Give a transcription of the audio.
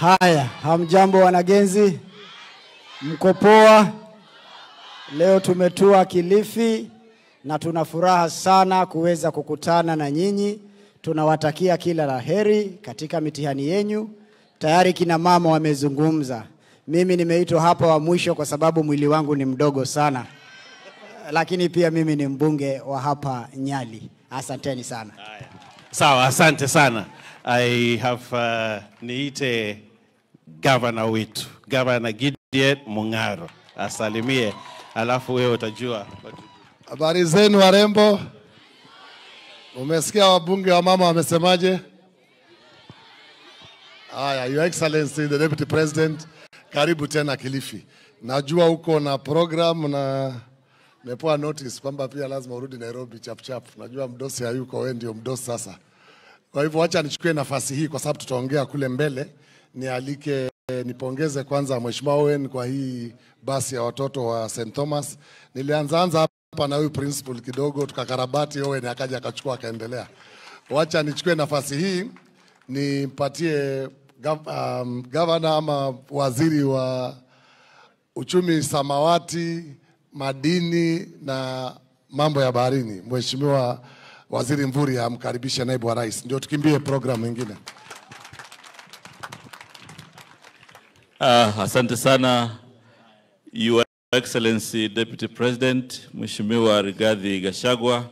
Haya, hamjambo wanagenzi, mko poa? Leo tumetua Kilifi na tuna furaha sana kuweza kukutana na nyinyi. Tunawatakia kila la heri katika mitihani yenyu. Tayari kina mama wamezungumza. Mimi nimeitwa hapa wa mwisho kwa sababu mwili wangu ni mdogo sana. Lakini pia mimi ni mbunge wa hapa Nyali. Asanteni sana. Sawa, asante sana. I have niite governor wetu, Governor Gideon Mung'aro. Asalimie, alafu wewe utajua. Habari zenu warembo. Umesikia wabunge wa mama wamesemaje? Haya, Your Excellency the Deputy President, karibu tena Kilifi. Najua uko na program na nimepewa notice kwamba pia lazima urudi Nairobi chap chap. Najua mdosi hayuko, wewe ndio mdosi sasa. Kwa hivyo acha nichukue nafasi hii kwa sababu tutaongea kule mbele. Nialike, nipongeze kwanza Mheshimiwa Owen kwa hii basi ya watoto wa St. Thomas. Nilianzaanza hapa na huyu principal kidogo, tukakarabati, Owen akaja akachukua akaendelea. Wacha nichukue nafasi hii nimpatie governor ama waziri wa uchumi samawati, madini na mambo ya baharini, Mheshimiwa Waziri Mvurya, amkaribishe naibu wa rais. Ndio tukimbie program nyingine. Asante sana Your Excellency Deputy President Mheshimiwa Rigathi Gachagua,